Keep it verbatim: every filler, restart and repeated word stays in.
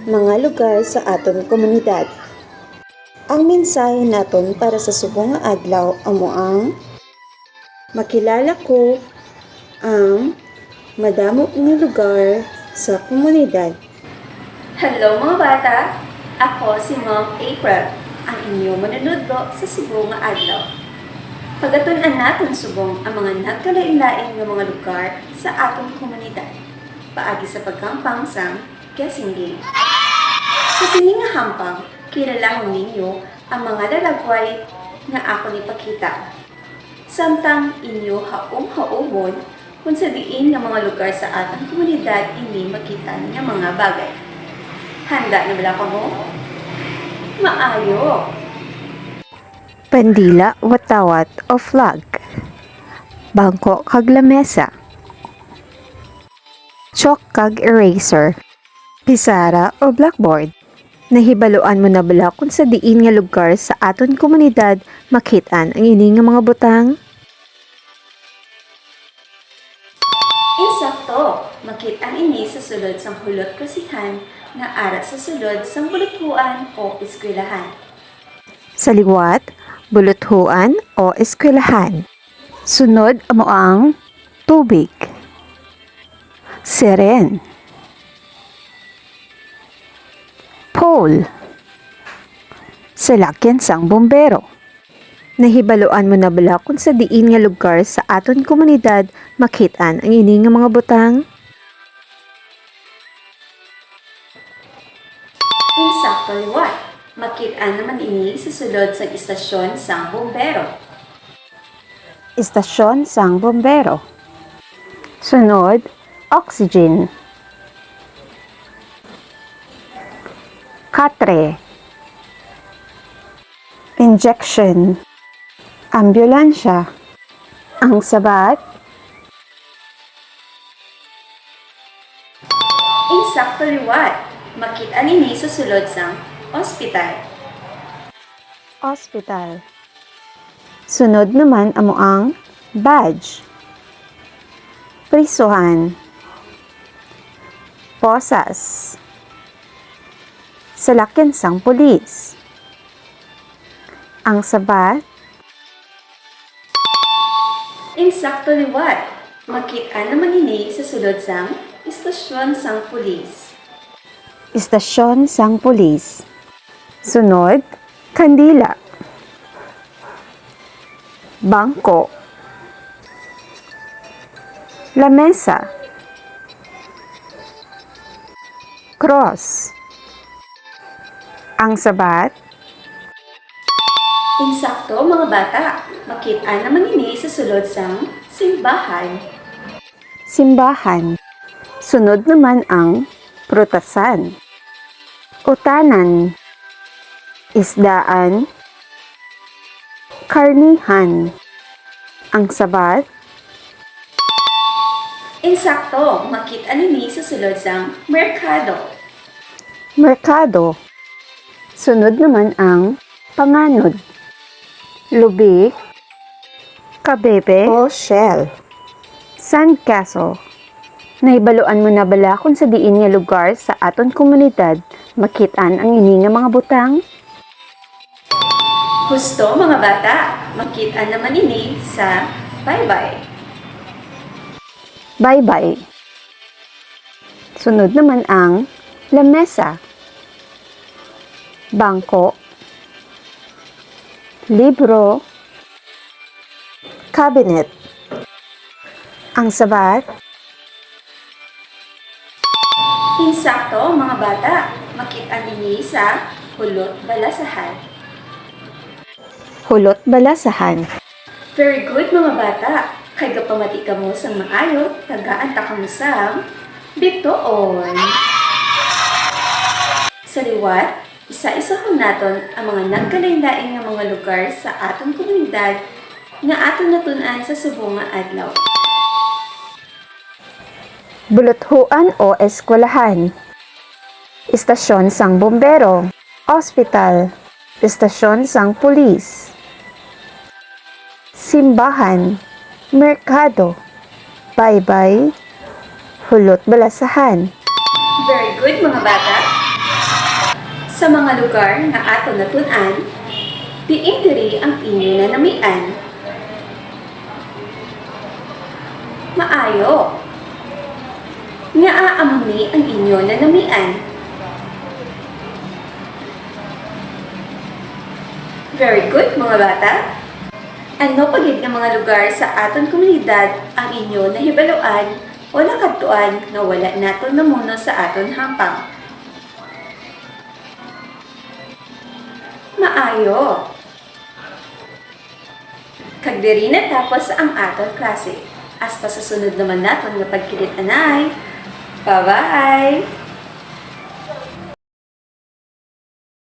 mga lugar sa aton komunidad. Ang mensahe naton para sa subong nga adlaw amo ang makilala ko ang madamo nga lugar sa komunidad. Hello mga bata! Ako si Ma'am April, ang inyo manunudlo sa subong nga adlaw. Pagatun-an naton subong ang mga nagkalain-lain nga mga lugar sa aton komunidad paagi sa pagkampang sang guessing game. Sa sini nga hampang, kilalahon ninyo ang mga lalagway nga akon ipakita. Samtang inyo haom-haomon kung sa diin nga mga lugar sa aton komunidad ini makit-an nga mga bagay. Handa na bala kamo? Maayo! Pandila, watawat o flag. Bangko kag lamesa. Chalk kag eraser. Pisara o blackboard. Nahibaluan mo na bala kung sa diin nga lugar sa aton komunidad makit-an ang ini nga mga butang? Insakto, makit-an ini sa sulod sang hulot klasihan nga ara sa sulod sang buluthuan o eskwelahan. Sa liwat, buluthuan o eskwelahan. Sunod amo ang tubig. Siren. Pole. Salakyan sang bumbero. Nahibaluan mo na bala kung sa diin nga lugar sa aton komunidad makit-an ang ini nga mga butang? Insakto liwat. Makit-an naman ini sa sulod sang istasyon sang bumbero. Istasyon sang bumbero. Sunod, oxygen. Katre. Injection. Ambulansya. Ang sabat. Insakto liwat. Makit-an ini sa sulod sang ospital. Ospital. Sunod naman amo ang badge. Prisuhan. Posas. Salakyan sang pulis. Ang sabat. Insakto liwat. Makit-an naman ini sa sulod sang istasyon sang pulis. Istasyon sang pulis. Sunod, kandila. Bangko. Lamesa. Cross. Ang sabat. Insakto, mga bata. Makit-an naman ini sa sulod sang simbahan. Simbahan. Sunod naman ang prutasan. Utanan. Isdaan. Karnihan. Ang sabat. Insakto, makit-an ini sa sulod sang merkado. Merkado. Sunod naman ang panganod. Lubi, kabebe, o shell. Sandcastle. Nahibaluan mo na bala kung sa diin nga lugar sa aton komunidad makit-an ang ini nga mga butang? Husto, mga bata, makit-an naman ini sa baybay. Baybay. Sunod naman ang lamesa, bangko, libro, cabinet. Ang sabat. Insakto, mga bata. Makit-an ini sa hulot balasahan. Hulot balasahan. Very good, mga bata. Kay gapamati kamo sang maayo, tagaan ta kamo sang bituon. Sa liwat, isa-isahon naton ang mga nagkalainlain nga mga lugar sa aton komunidad nga aton natun-an sa subong nga adlaw. Buluthuan o eskwelahan. Istasyon sang bumbero. Ospital. Istasyon sang pulis. Simbahan. Merkado. Baybay. Hulot balasahan. Very good, mga bata. Sa mga lugar nga aton natun-an, diin diri ang inyo nanamian? Maayo. Ngaa amo ni ang inyo nanamian? Very good, mga bata. Ano pa gid nga mga lugar sa aton komunidad ang inyo nahibaluan o nakadtuan nga wala naton namuno sa aton hampang? Maayo. Kag diri natapos ang aton klase. Hasta sa sunod naman naton nga pagkit-anay. Bye-bye!